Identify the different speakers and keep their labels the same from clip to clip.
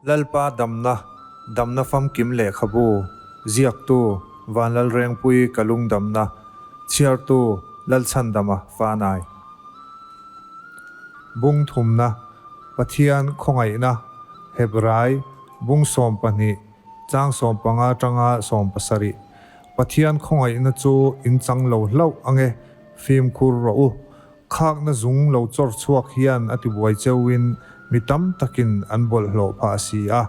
Speaker 1: Lalpa damna, damna famkim lehkhabu, ziaktu, Vanlalrengpui ka lungdamna, chhiartu, Lalchhandama Fanai. Bung thumna, Pathian khawngaihna, Hebrai, bung 12, chang 15 atanga 17. Pathian khawngaihna chu in chang lo hlauh ange, fimkhur rawh u. Khakna zung lo chawr chhuak hian a tibuai cheuhin mi tam takin an bawlhhlawh phah si a.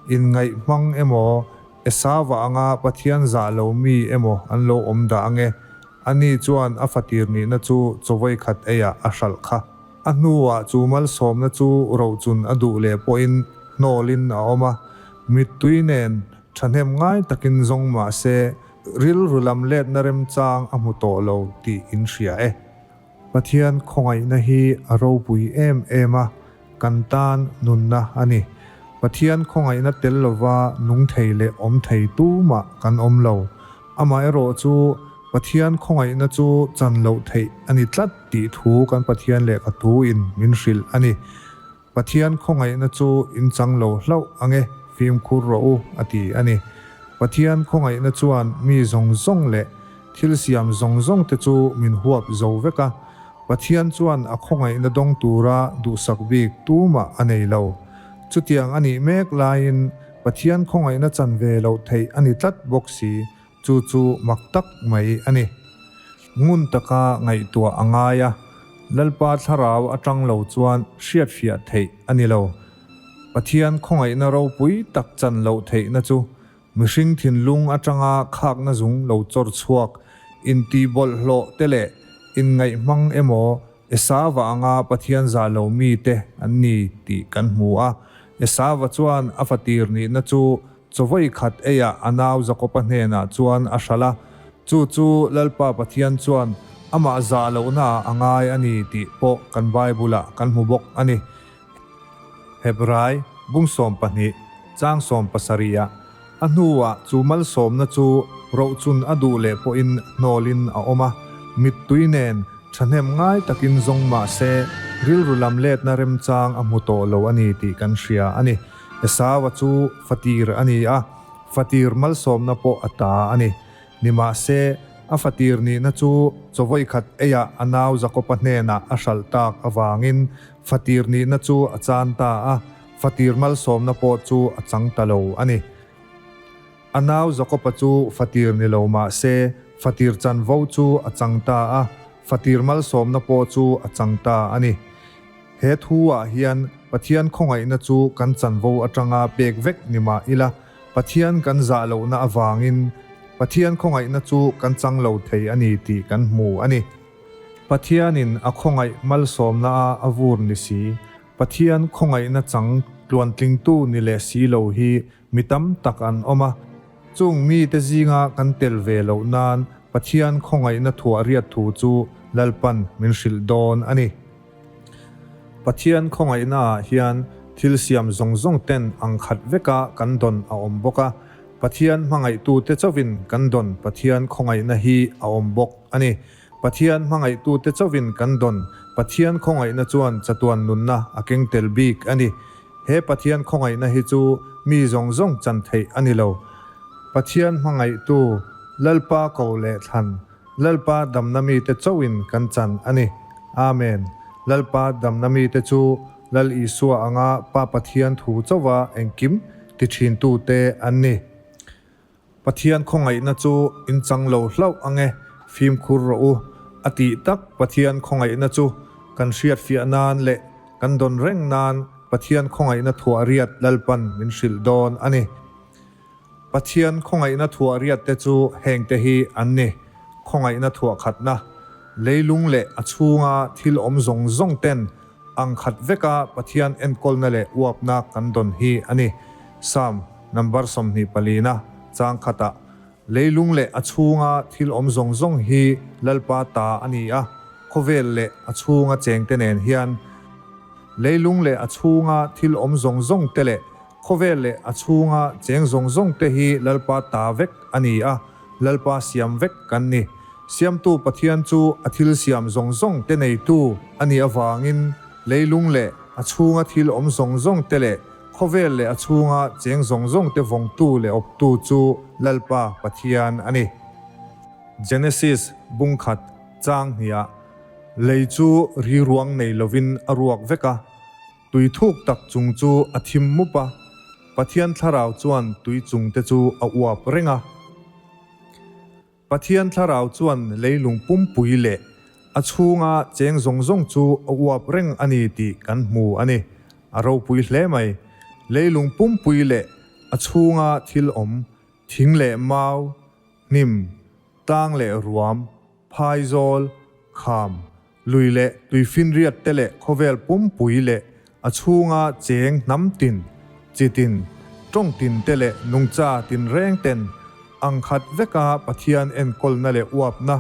Speaker 1: Inngaih hmang emaw, Esava anga Pathian zah lo mi emaw an lo awm dah ange. Ani chuan a fatir nihna chu chawei khat eiah a hralh kha. A hnuah chu malsawmna chu rochun a duh leh pawhin hnawlin a awm a. Mittui nen thahnem ngai takin zawng mah se, Rilru lam letna remchang a hmu tawh lo tih in hria e. Pathian khawngaihna hi a ropui em em a, kan tan nunna a ni. Pathian khawngaihna tel lova nung thei leh awm thei tumah kan awm lo. Amaherawh chu Pathian khawngaihna chu chan loh theih a ni tlat tih thu kan Pathian lehkha thu in min hrilh a ni. Pathian khawngaihna chu in chang lo hlauh ang e, fimkhur rawh u, a ti a ni. Pathian khawngaihna chuan mi zawng zawng leh thil siam zawng zawng te chu min huap zo vek a. Pathian chuan a khawngaihna dawng tura duhsak bik tumah a nei lo. Chutiang a nih mek laiin Pathian khawngaihna chan ve loh theih a ni tlat bawk si. Chu chu mak tak mai a ni. Ngun taka ngaihtuah a ngai a, Lalpa thlarau atang lo chuan hriatfiah theih a ni lo. Pathian khawngaihna ropui tak chan loh theihna chu mihring thinlung atanga khakna zung lo chawr chhuak, intihbawlhhlawh te leh inngaihhmang emaw Esava anga Pathian zah lo mite an ni tih kan hmu a. Esava chuan a fatir nihna chu Chawei khat eiah a nau Jakoba hnenah chuan a hralh a, chu chu Lalpa Pathian chuan amah zah lohnaah a ngai a ni tih pawh kan Bible-ah kan hmu bawk a ni. Hebrai bung 12, chang 17-ah, A hnuah chu malsawmna chu rohchun a duh leh pawhin hnawlin a awm a, mittui nen thahnem ngai takin zawng mah se rilru lam letna remchang a hmu tawh lo a ni tih kan hria a ni. Esaua chu fatir a ni a, fatir malsawmna pawh a ta a ni. Nimahse, a fatir nihna chu chawei khat eiah a nau Jakoba hnenah a hralh tak avangin fatir nihna chu a chan ta a, fatir malsawmna pawh chu a chang ta lo a ni. A nau Jakoba chu fatir ni lo mah se, fatir chanvo chu a chang ta a, fatir malsawmna pawh chu a chang ta a ni. He thu ah hian Pathian khawngaihna chu kan chanvo atanga pek vek ni mah ila, Pathian kan zah lohna avangin Pathian khawngaihna chu kan chang lo thei a ni tih kan hmu a ni. Pathianin a khawngaih malsawmna a a vur ni si, Pathian khawngaihna chang tluantlingtu ni leh si lo hi mi tam tak an awm a. Chung mite zinga kan tel ve loh nan Pathian khawngaihna thuah riat thu chu Lalpan min hrilh dawn a ni. Pathian khawngaihna ah hian thil siam zawng zawng ten ang khat veka kan dawn a awm bawk a, Pathian hmangaihtute chauhin kan dawn Pathian khawngaihna hi a awm bawk a ni. Pathian hmangaihtute chauhin kan dawn Pathian khawngaihna chuan chatuan nunna a keng tel bik a ni. He Pathian khawngaihna hi chu mi zawng zawng chan theih a ni lo. Pathian hmangaihtu Lalpa ko leh thlan Lalpa damna mite chauhin kan chan a ni. Amen. Lalpa damna mite chu Lal Isua anga Pa Pathian thu chauha engkim ti thintute an ni. Pathian khawngaihna chu in chang lo hlauh ange, fimkhur rawh u, a tih tak Pathian khawngaihna chu kan hriatfiah nan leh kan dawn reng nan Pathian khawngaihna thuah riat Lalpan min hrilh dawn a ni. Pathian khawngaihna thuah riatte chu hengte hi an ni, khawngaihna thuah khatna, leilung leh a chhunga thil awm zawng zawng ten ang khat veka Pathian enkawlna leh uapna kan dawn hi a ni. Psalm number 24 na chang khatah, Leilung leh a chhunga thil awm zawng zawng hi Lalpa ta a ni a, khawvel leh a chhunga chengte nen hian leilung leh a chhunga thil awm zawng zawng te leh Khawvel leh a chhunga cheng zawng zawng te hi Lalpa ta vek a ni a, Lalpa siam vek kan ni. Siamtu Pathian chu a thil siam zawng zawng te neitu a nih avangin leilung leh a chhunga thil awm zawng zawng te leh Khawvel leh a chhunga cheng zawng zawngte vawngtu leh awptu chu Lalpa Pathian a ni. Genesis bung khat chang hniah lei chu ri ruang nei lovin a ruak vek a, tui thuk tak chung chu a thim mup a, Pathian thlarau chuan tui chungte chu a uap reng a. Pathian thlarau chuan leilung pumpui leh a chhunga cheng zawng zawng chu a uap reng a ni tih kan hmu a ni. A ropui hle mai. Leilung pumpui leh a chhunga thil awm, thing leh mau, hnim, tlang leh ruam, phaizawl, kham, Lui leh tuifinriat te leh khawvel pumpui leh a chhunga cheng hnam tin, chi tin, tawng tin te leh nungcha tinreng ten ang khat veka Pathian enkawlna leh uapna,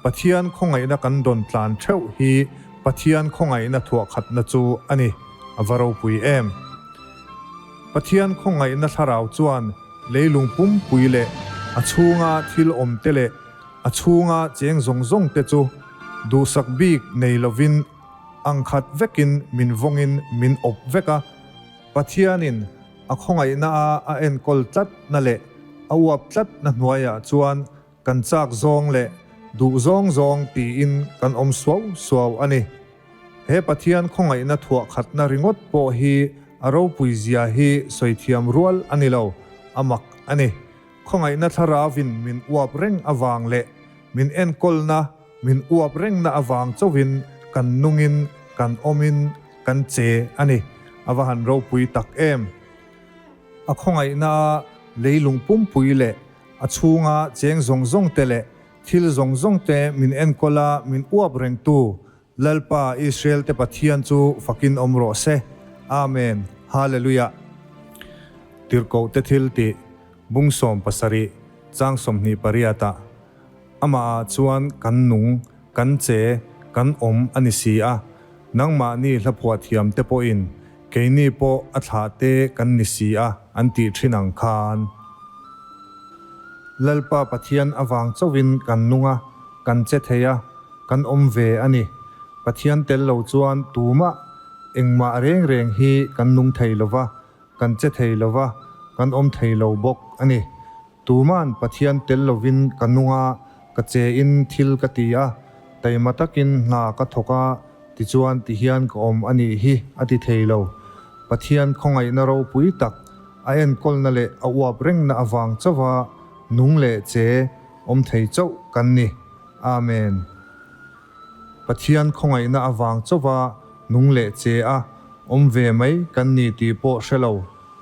Speaker 1: Pathian khawngaihna kan dawn tlan theuh hi Pathian khawngaihna thuahkhatna chu a ni, a va ropui em. Pathian khawngaihna thlarau chuan leilung pumpui leh a chhunga thil awm te leh A chhunga cheng zawng zawng te chu duhsak bik nei lovin ang khat vekin min vawngin min awp vek a, Pathianin a khawngaihna a a enkawl tlatna leh a uap tlatna hnuaiah chuan kan chak zawng leh duh zawng zawng tiin kan awm suau suau a ni. He Pathian khawngaihna thuah khatna ringawt pawh hi a ropui zia hi sawi thiam rual a ni lo, a mak a ni. Khawngaihna thlarauvin min uap reng avang leh min enkawlna min uap rengna avang chauhin kan nungin kan awmin kan che a ni. A va han ropui tak em! A khawngaihna leilung pumpui leh a chhunga cheng zawng zawng te leh thil zawng zawng te min enkawla min uap rengtu Lalpa Israel te Pathian chu fakin awm rawh se. Amen. Hallelujah. Tirhkoh te thil tih bung 70 chang 28 ah Amah ah chuan kan nung, kan che, kan awm a ni si a, nangmahni hlaphuah thiam te pawhin keini pawh a thlah te kan ni si a an tih thin ang khan. Lalpa Pathian avang chauhin kan nung a, kan che thei a, Kan awm ve a ni. Pathian tel lo chuan tumah engmah reng reng hi kan nung thei lo va, kan che thei lo va, kan awm thei lo bawk a ni. Tuma'n Pathian tel lovin ka nung a, ka chein thil ka ti a, taima takin hna ka thawk a, tichuan tihian ka awm a nih hi a ti thei lo. Pathian khawngaihna ropui tak, a enkawlna leh a uap rengna avang chauha nung leh che awm thei chauh kan ni. Amen. Pathian khawngaihna avang chauha nung leh che a, awm ve mai kan ni tih pawh hre lo,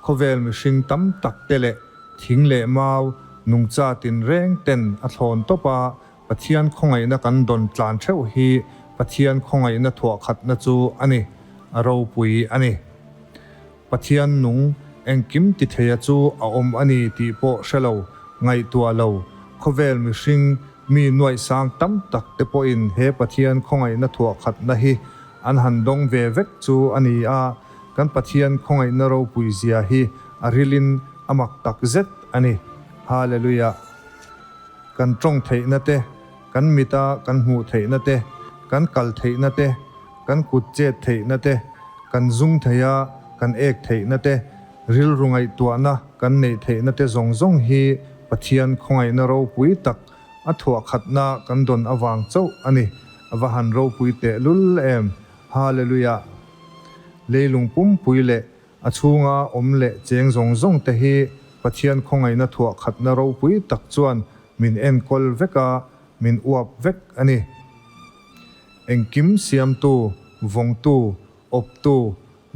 Speaker 1: khawvel mihring tam tak te leh thing leh mau, nungcha tinreng ten a thlawn tawp a, Pathian khawngaihna kan dawn tlan theuh hi Pathian khawngaihna thuahkhatna chu a ni, a ropui a ni. Pathian nung engkim ti theia chu a awm a ni tih pawh hre lo, ngaihtuah lo, khawvel mihring mi nuaihsang tam tak te pawhin he Pathian khawngaihna thuah khatna hi an han dawng ve vek chu a ni a, kan Pathian khawngaihna ropui zia hi a rilin a mak tak zet a ni. Hallelujah! Kan tawng theihna te, kan mita kan hmuh theihna te, kan kal theihna te, kan kut chet theihna te, kan zung theih a kan ek theihna te, rilru ngaihtuahna kan neih theihna te zawng zawng hi Pathian khawngaihna ropui tak a thuah khatna kan dawn avang chauh a ni. A va han ropui tehlul em! Hallelujah! Leilung pumpui leh A chhunga awm leh cheng zawng zawng te hi Pathian khawngaihna thuah khatna ropui tak chuan min enkawl vek a, min uap vek a ni. Engkim siamtu, vawngtu, awptu,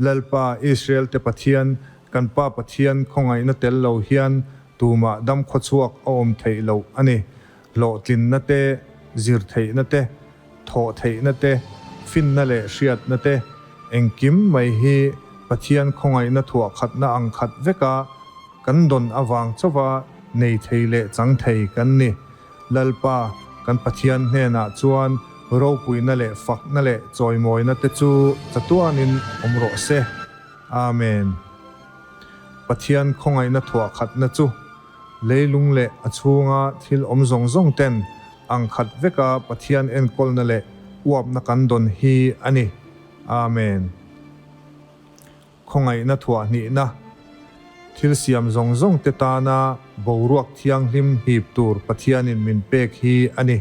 Speaker 1: Lalpa Israel te Pathian, kan Pa Pathian khawngaihna tel lo hian tumah dam khawchhuak a awm theih loh a ni. Hlawhtlinna te, zir theihna te, thawh theihna te, finna leh hriatna te, engkim mai hi Pathian khawngaihna thuah khatna ang khat veka kan dawn avang chauha nei thei leh chang thei kan ni. Lalpa kan Pathian hnenah chuan ropuina leh fakna leh chawimawina te chu chatuanin awm rawh se. Amen. Pathian khawngaihna thuah khatna chu. Leilung leh a chhunga thil awm zawng zawng ten ang khat veka Pathian enkawlna leh uapna kan dawn hi a ni. Amen. Khawngaihna thuahhnihna, Thil siam zawng zawng te tana boruak thianghlim hip tur Pathianin min pek hi a ni.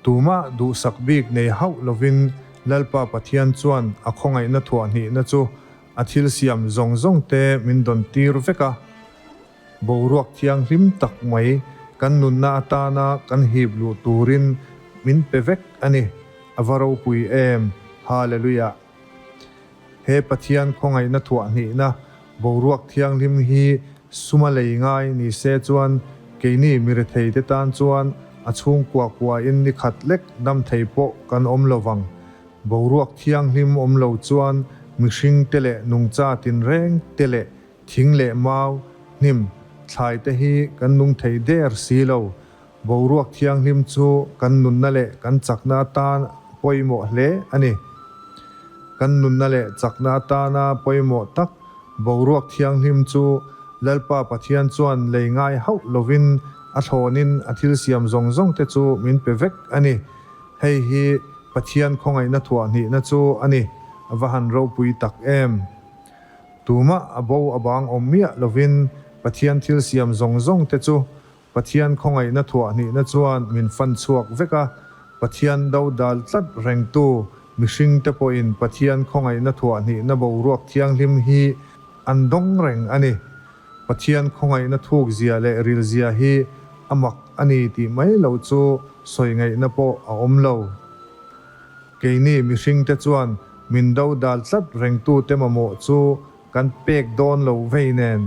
Speaker 1: Tumah duhsak bik nei hauh lovin Lalpa Pathian chuan a khawngaihna thuahhnihna chu a thil siam zawng zawng te min dawn tir vek a. Boruak thianghlim tak mai kan nunna atana kan hip luh turin min pe vek a ni. A va ropui em! Hallelujah! He Pathian khawngaihna thuahhnihna boruak thianghlim hi suma lei ngai ni se chuan keini mirethei te tan chuan a chhungkua kuain ni khat lek dam thei pawh kan awm lo vang. Boruak thianghlim awm lo chuan mihring te leh nungcha tinreng te leh thing leh mau, hnim, thlai te hi kan nung thei der si lo. Boruak thianghlim chu kan nunna leh kan chakna atan pawimawh hle a ni. Kan nunna leh chakna atana pawimawh tak boruak thianghlim chu Lalpa Pathian chuan lei ngai hauh lovin a thlawnin a thil siam zawng zawng te chu min pe vek a ni. Hei hi Pathian khawngaihna thuahhnihna chu a ni. A va han ropui tak em! Tumah a bo a bang awm miah lovin Pathian thil siam zawng zawng te chu Pathian khawngaihna thuahhnihna chuan min fan chhuak vek a, Pathian do dal tlat rengtu mihringte pawhin Pathian khawngaihna thuahhnihna boruak thianghlim hi an dawng reng a ni. Pathian khawngaihna thukzia leh rilzia hi a mak a ni tih mai lo chu sawi ngaihna pawh a awm lo. Keini mihringte chuan min do dal tlat rengtute mamawh chu kan pek dawn lo vei nen,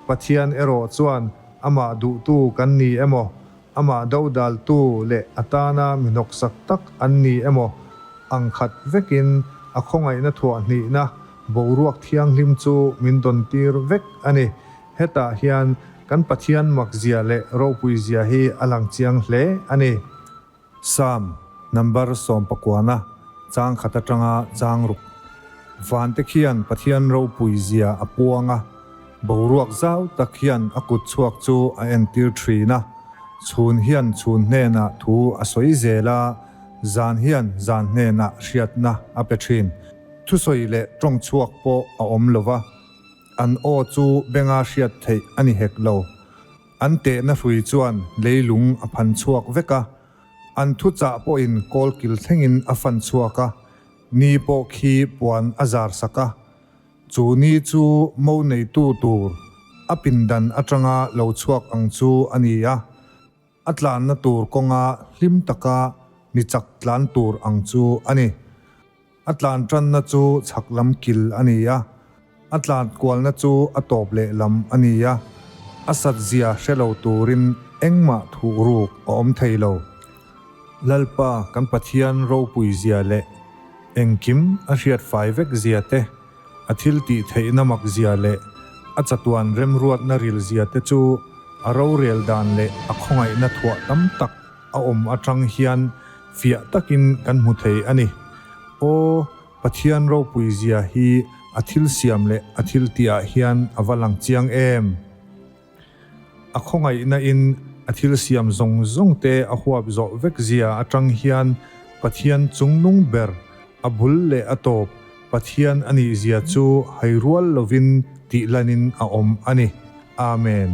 Speaker 1: Pathian erawh chuan amah duhtu kan ni emaw, amah dodaltu leh a tana mi hnawksak tak an ni emaw ang khat vekin a khawngaihna thuahhnihna boruak thianghlim chu min dawntir vek a ni. Hetah hian kan Pathian makzia leh ropuizia hi a lang chiang hle a ni. Psalm number sawmpakuana chang khat atanga chang ruk. Vante khian Pathian ropui zia a puang a, boruak zau tak hian a kut chhuak chu a entir thin a, chhun hian chhun hnenah thu a sawi zel a, zan hian zan hnenah hriatna a pe thin. Thusawi leh tawng chhuak pawh a awm lova, an aw chu benga hriat theih a ni hek lo. An tehna hrui chuan leilung a phan chhuak vek a, an thuchah pawhin kawlkil thlengin a fan chhuak a, ni pawh khi puan a zar sak a. Chu ni chu mo neitu tur a pindan atanga lo chhuak ang chu a ni a, a tlanna tur kawnga hlim taka ni chak tlan tur ang chu a ni. A tlan tanna chu chhak lam kil a ni a, a tlan kualna chu a tawp leh lam a ni a, a sat zia hre lo turin engmah thuh ruk a awm thei lo. Lalpa kan Pathian ropui zia leh engkim a hriat fai vek zia te, a thil tih theihna mak zia leh a chatuan remruatna ril zia te chu a rorel dan leh a khawngaihna thuah tam tak a awm atang hian fiah takin kan hmu thei a ni. Aw, Pathian ropui zia hi a thil siam leh a thil tihah hian a va lang chiang em! A khawngaihna in a thil siam zawng zawng te a huap zawh vek zia atang hian Pathian chungnung ber, a bul leh a tawp Pathian a nih zia chu hai rual lovin tih lanin a awm a ni. Amen.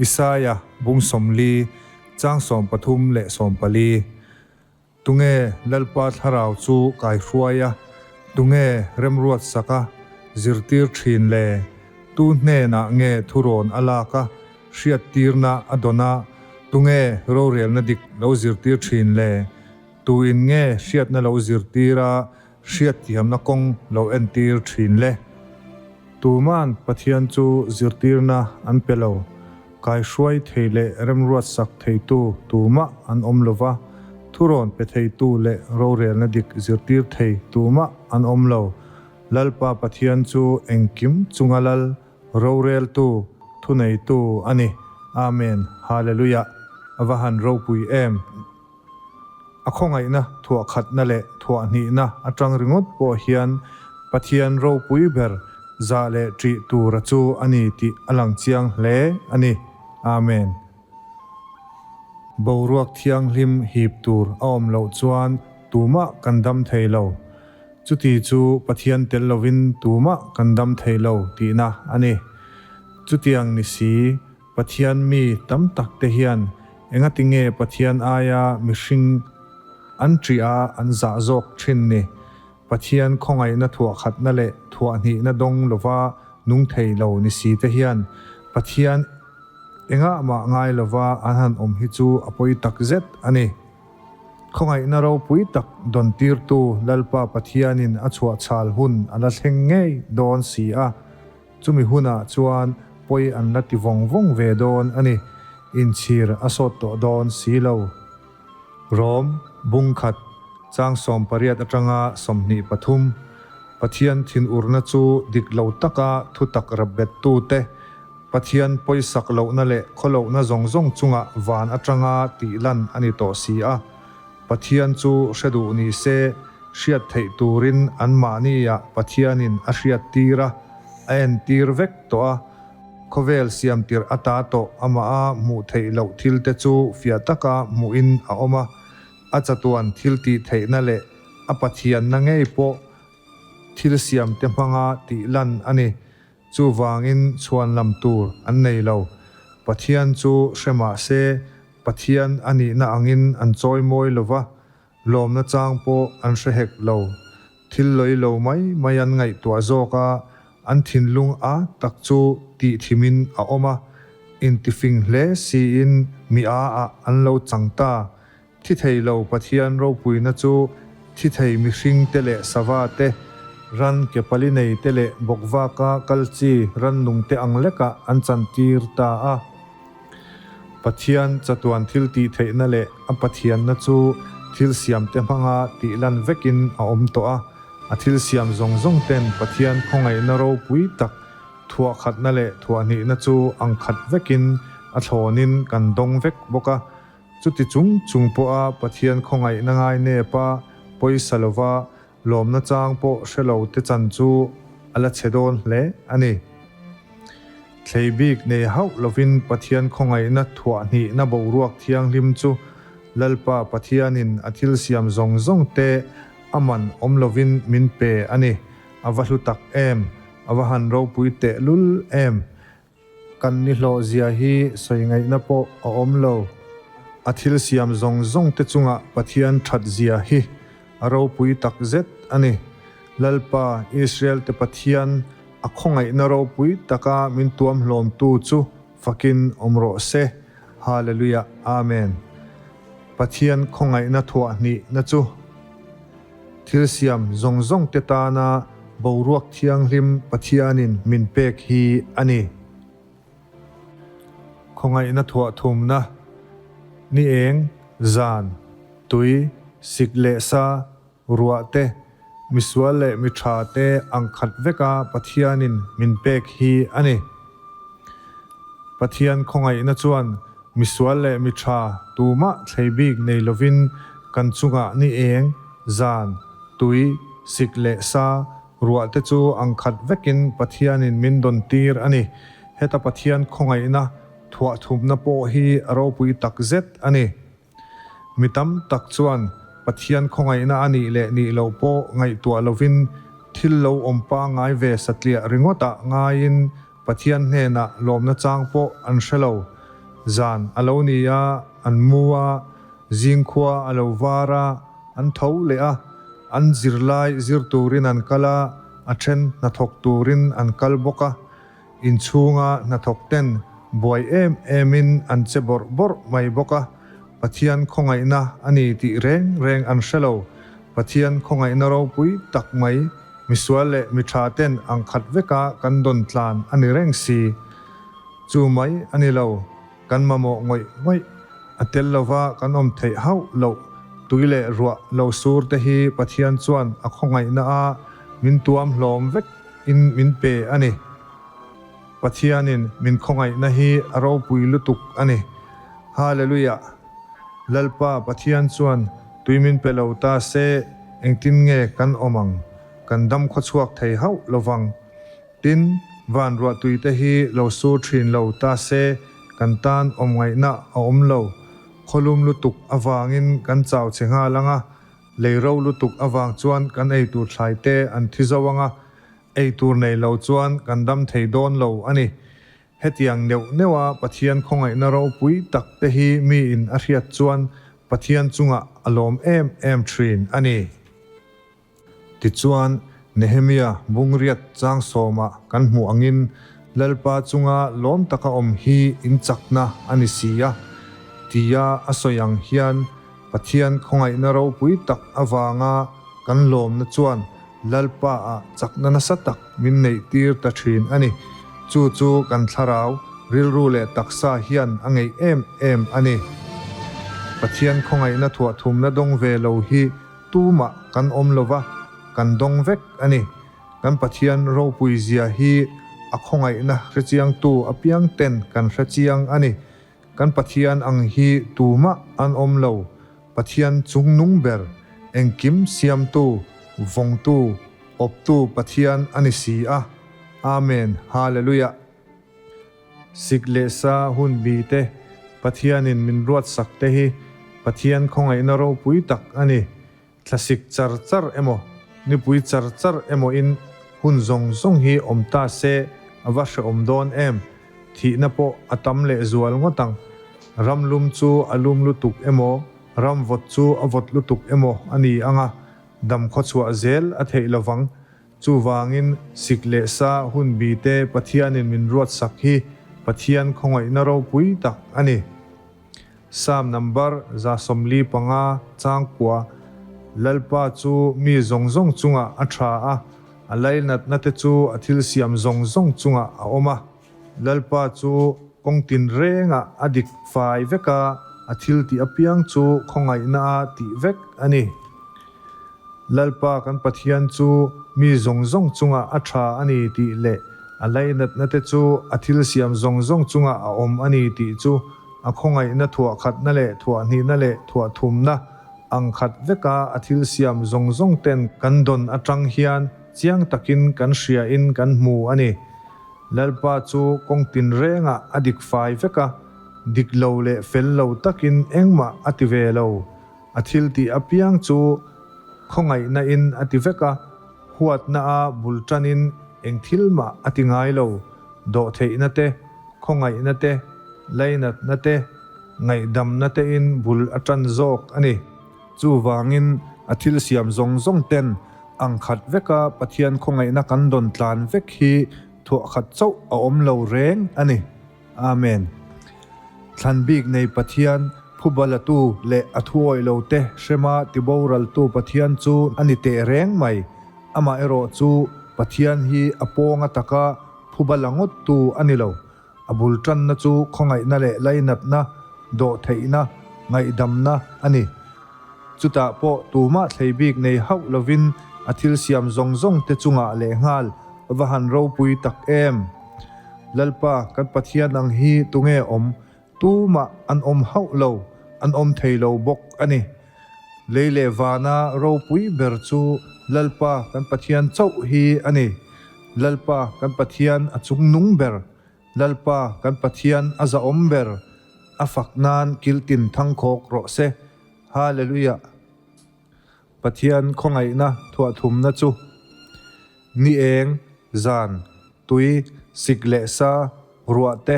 Speaker 1: Isaia bung 40, chang 33 leh 40. Tunge Lalpa thlarau chu kai hruai a, tunge remruat sak a, zirtir thin le? Tu hnenah nge thurawn a lak a, hriattirna a dawn a, tunge rorelna dik lo zirtir thin le? Tuin nge hriatna lo zirtir a, hriatthiamna kawng lo entir thin le. Tuman Pathian chu zirtirna an pe lo, kaihruai thei leh remruatsak theitu tumah an awm lo va, thurawn pe theitu leh rorelna dik zirtir thei tumah an awm lo. Lalpa Pathian chu engkim chunga lal, roreltu, thuneitu a ni. Amen. Hallelujah. A va han ropui em! A khawngaihna thuah khatna leh thuah hnihna atang ringawt pawh hian Pathian ropui ber zah leh ṭih tura chu a ni tih a lang chiang hle a ni. Amen. Boruak thianghlim hip tur a awm loh chuan tumah kan dam thei lo. Chuti chu Pathian tel lovin tumah kan dam thei lo tihna a ni. Chutiang ni si, Pathian mi tam tak te hian engatinge Pathian aia mihring an ṭih a an zah zawk ṭhin ni? Pathian khawngaihna thuahkhatna leh thuahhnihna dawng lova nung thei lo ni si te hian Pathian engah mah ngai lova an han awm hi chu a pawi tak zet a ni. Khawngaihna ropui tak dawn tirtu Lalpa Pathianin a chhuahchhal hun a la thleng ngei dawn si a, chumi hunah chuan pawi an la ti vawng vawng ve dawn a ni, inchhir a sawt tawh dawn si lo. Rom, bung khat, chang 18 atanga 23, Pathian thinurna chu dik lo taka thutak rapbettute, Pathian pawisak lohna leh khawlohna zawng zawng chungah van atanga tih lan a ni tawh si a. Pathian chu hre duh ni se, hriat theih turin anmahniah Pathianin a hriat tir a, a entir vek tawh a. Khawvel siam tirh ata tawh amaha hmuh theih loh thilte chu fiah taka hmuhin a awm a. A chatuan thil tih theihna leh a Pathianna ngei pawh thil siamte hmanga tih lan a ni. Chuvangin chhuan lam tur an nei lo. Pathian chu hre mah se, Pathian a nihna angin an chawi mawi lo va, lawmna chang pawh an hre hek lo. Thil lawi lo mai mai an ngaihtuah zawk a, an thinlung a tak chu tih thimin a awm a, intifing hle siin mi a ah an lo chang ta. Thi thei lo Pathian ropuina chu thi thei mihring te leh sava te, ran ke pali nei te leh bawkvaka kal chi rannung te ang lekah an chantir ta a. Pathian chatuan thil tih theihna leh a Pathianna chu thil siam te hmanga tih lan vekin a awm tawh a. A thil siam zawng zawng ten Pathian khawngaihna ropui tak thuahkhatna leh thuahhnihna chu ang khat vekin a thlawnin kan dawng vek bawk a. Chuti chung chung pawha Pathian khawngaihna ngai nepa pawisa lova lawmna chang pawh hre lo te chan chu a la chhe dawn hle a ni. Thlei bik nei hauh lovin Pathian khawngaihna thuahhnihna boruak thianghlim chu Lalpa Pathianin a thil siam zawng zawng te a man awm lovin min pe a ni. A va hlu tak em! A va han ropui tehlul em! Kan nihlawh zia hi sawi ngaihna pawh a awm lo. A thil siam zawng zawng te chungah Pathian that zia hi a ropui tak zet a ni. Lalpa, Israel te Pathian, a khawngaihna ropui taka min tuam hlawmtu chu fakin awm rawh se. Hallelujah Amen. Pathian khawngaihna thuah hnihna chu thil siam zawng zawng te tana boruak thianghlim Pathianin min pek hi a ni. Khawngaihna thuah thumna, ni eng, zan, tui, sik leh sa, ruah te, misual leh mi tha te ang khat veka Pathianin min pek hi a ni. Pathian khawngaihna chuan misual leh mi tha tumah thlei bik nei lovin kan chungah ni eng, zan, tui, sik leh sa, ruah te chu ang khat vekin Pathianin min dawn tir a ni. Heta Pathian khawngaihna thuah thumna pawh hi a ropui tak zet a ni. Mi tam tak chuan Pathian khawngaihna a nih leh nih loh pawh ngaihtuah lovin thil lo awm pangngai ve satliah ringawtah ngaiin Pathian hnenah lawmna chang pawh an hre lo. Zan a lo ni a, an mu a, zingkhua a lo var a, an tho leh a, an zirlai zir turin an kal a, a then hnathawk turin an kal bawk a. Inchhunga hnathawk ten buai em emin an che bawrh bawrh mai bawk a, Pathian khawngaihna a ni tih reng reng an hre lo. Pathian khawngaihna ropui tak mai, misual leh mi tha ten ang khat veka kan dawn tlan a ni reng si. Chu mai a ni lo, kan mamawh ngawih ngawih a tel lova kan awm theih hauh loh tui leh ruah lo sur te hi Pathian chuan a khawngaihna a min tuam hlawm vek in min pe a ni. Pathianin min khawngaihna hi a ropui lutuk a ni. Hallelujah! Lalpa Pathian chuan tui min pe lo ta se engtin nge kan awm ang? Kan dam khawchhuak thei hauh lovang. Tin, van ruah tui te hi lo sur thin lo ta se kan tan awm ngaihna a awm lo. Khawlum lutuk avangin kan chau che nghal ang a. Lei ro lutuk avang chuan kan eitur thlai te an thi zo anga, eitur nei lo chuan kan dam thei dawn lo a ni. Hetiang neuh neuha Pathian khawngaihna ropui tak te hi miin a hriat chuan Pathian chungah a lawm em em thin a ni. Tichuan, Nehemia bungriat chang sawmah kan hmuh angin Lalpa chunga lawm taka awm hi in chakna a ni si a, tia a sawi ang hian Pathian khawngaihna ropui tak avanga kan lawmna chuan Lalpa-ah chakna nasa tak min neihtir ta thin a ni. Chu chu kan thlarau, rilru leh taksa hian a ngeih em em a ni. Pathian khawngaihna thuahthumna dawng ve lo hi Tumah kan awm lo va, kan dawng vek a ni. Kan Pathian ropui zia hi a khawngaihna hrechiangtu apiang ten kan hrechiang a ni. Kan Pathian ang hi tumah an awm lo. Pathian chungnung ber, engkim siamtu, vawngtu, awptu Pathian a ni si a. Amen. Hallelujah. Sik leh sa hun bi te Pathianin min ruatsak te hi Pathian khawngaihna ropui tak a ni. Thlasik char char emaw, nipui char char emaw in hun zawng zawng hi awm ta se a va hrehawm dawn em? Thihna pawh a tam leh zual ngawt ang. Ram lum chu a lum lutuk emaw, ram vawt chu a vawt lutuk emaw a ni ang a, dam khawchhuah zel a theih lovang. Chuvangin sik leh sa hun bi te Pathianin min ruatsak hi Pathian khawngaihna ropui tak a ni. Psalm number 145 changkua, Lalpa chu mi zawng zawng chungah a tha a, a lainatna te chu a thil siam zawng zawng chungah a awm a. Lalpa chu kawng tinrengah a dik fai vek a, a thil tih apiang chu khawngaihna a tih vek a ni. Lalpa kan Pathian chu mi zawng zawng chungah a tha a ni tih leh a lainatna te chu a thil siam zawng zawng chungah a awm a ni tih chu a khawngaihna thuah khatna leh thuah hnihna leh thuah thumna ang khat veka a thil siam zawng zawng ten kan dawn atang hian chiang takin kan hriain kan hmu a ni. Lalpa chu kawng tinrengah a dik fai vek a, dik lo leh fel lo takin engmah a ti ve lo. A thil tih apiang chu khawngaihna in a ti vek a, huatna a bul tanin eng thil mah a ti ngai lo. Dawhtheihna te, khawngaihna te, lainatna te, ngaihdamna te in bul a tan zawk a ni. Chuvangin a thil siam zawng zawng ten ang khat veka Pathian khawngaihna kan dawn tlan vek hi thuah khat chauh a awm lo reng a ni. Amen. Thlan bik nei Pathian, phubalatu leh a thuawih lo te hrema tiboraltu Pathian chu a ni teh reng mai. Amaherawh chu Pathian hi a pawnga taka phubala ngawttu a ni lo. A bul tanna chu khawngaihna leh lainatna, dawhtheihna, ngaihdamna a ni. Chutah pawh tumah thlei bik nei hauh lovin a thil siam zawng zawng te chungah lehnghal va han ropui tak em! Lalpa kan Pathian ang hi tunge awm? Tumah an awm hauh lo, an awm thei lo bawk a ni. Lei leh vana ropui ber chu Lalpa kan Pathian chauh hi a ni. Lalpa kan Pathian a chungnung ber, Lalpa kan Pathian a zahawm ber, a fak nan kiltin thangkhawk rawh se. Hallelujah! Pathian khawngaihna thuahthumna chu ni eng, zan, tui, sik leh sa, ruah te,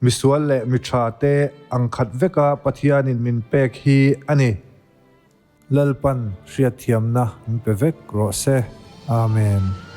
Speaker 1: Misual leh mi tha te ang khat veka Pathianin min pek hi a ni. Lalpan hriatthiamna min pe vek rawh se. Amen.